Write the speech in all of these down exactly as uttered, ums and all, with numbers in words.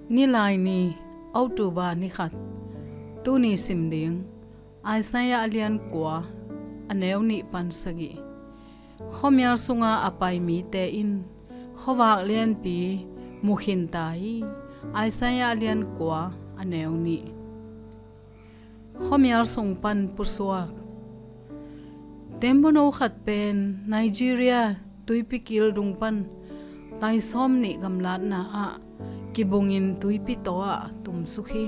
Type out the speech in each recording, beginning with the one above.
Nilaini, October ni khat. Tuni sim ding Isaiah a lian kua, a neu nih pan sagih. Khuamial sunga a pai mite in khuavak lianpi mu khin ta hi. Isaiah a lian kua, a neu nih. Khuamial sung pan pusuak. Tembaw no khat pen Nigeria tuipi kil dung pan tai sawm nih gamlatna ah kibungin tuipi taw ah tumsuk hi.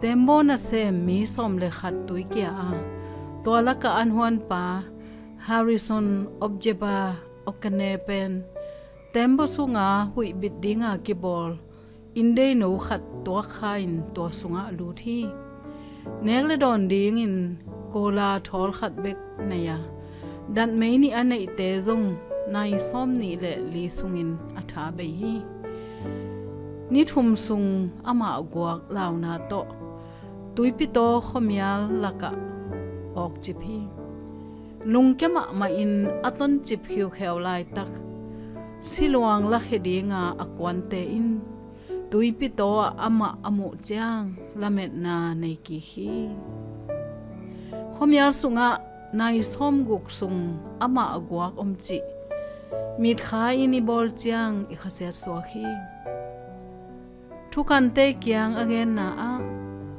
Tembaw nasem mi sawm le khat tuikia a, tua lakah an huanpa Harrison Objeba Okene pen tembaw sunga huihbit dinga kibawl inndei no khat tuakkha in tua sungah lut hi. Nek le dawn dingin kola thawl khat bek nei a, datmei nih a neihte zong nai sawm nih le li sungin a tha bei hi. Ni thum sung amah guak launa tawh tuipi taw khuamial lakah awkcip hi. Lungkia mahmah in a toncip khiukheu laitak siluang lakhia dinga a kuante in tuipi taw ah amah a muh ciang lametna nei kik hi. Khuamial sungah nai sawm guk sung amah a guak om cih mitkha in i bawl ciang i khasiat suak hi. Thukante kiang a genna ah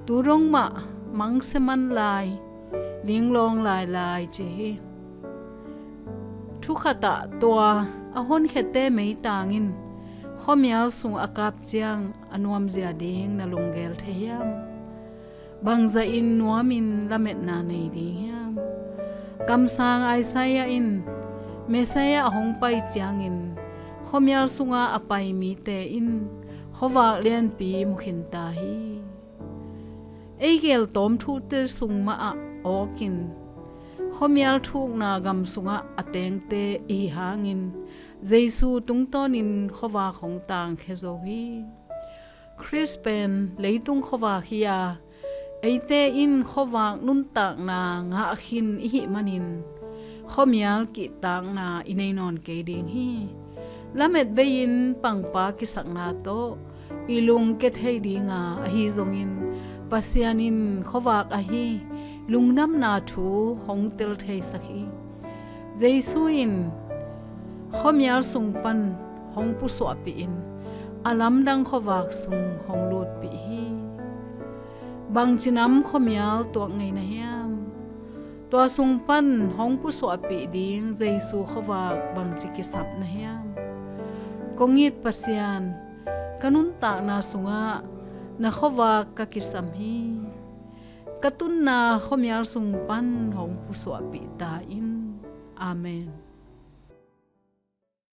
tu dong mah mangsia man lai, linglawng lailai ci hi. Thukhat ah tua a honkhiate meitang in khuamial sung a kap ciang a nuamzia ding na lunggel thei hiam? Bangzah in nuamin lametna nei ding hiam? Kamsang Isaiah in Messiah a hong pai ciangin khuamial sunga a pai mite in khuavak lianpi mu khin ta hi. Ei gel tawm thute sung mah ah awkin khuamial thukna gam sungah a tengte i hi hangin Jesu tungtawnin khuavak hong tangkhia zo hi. Khrist pen leitung khuavak hi a, eite in khuavak nuntakna ngah khin i hih manin khuamial kihtakna i nei nawn kei ding hi. Lamet bei-in pangpa kisakna tawh i lungkia thei dinga, ahi zongin Pasian in khuavak ahi lungdamna thu hong tel theisak hi. Jesu in khuamial sung pan hong pusuahpih in a lamdang khuavak sung hong lutpih hi. Bangci nam khuamial tuak ngei na hiam? Tua sung pan hong pusuahpih ding Jesu khuavak bangci kisam na hiam? Kong it Pasian, ka nuntakna sungah na khuavak ka kisam hi. Ka tunna khuamial sung pan hong pusuahpih ta in. Amen.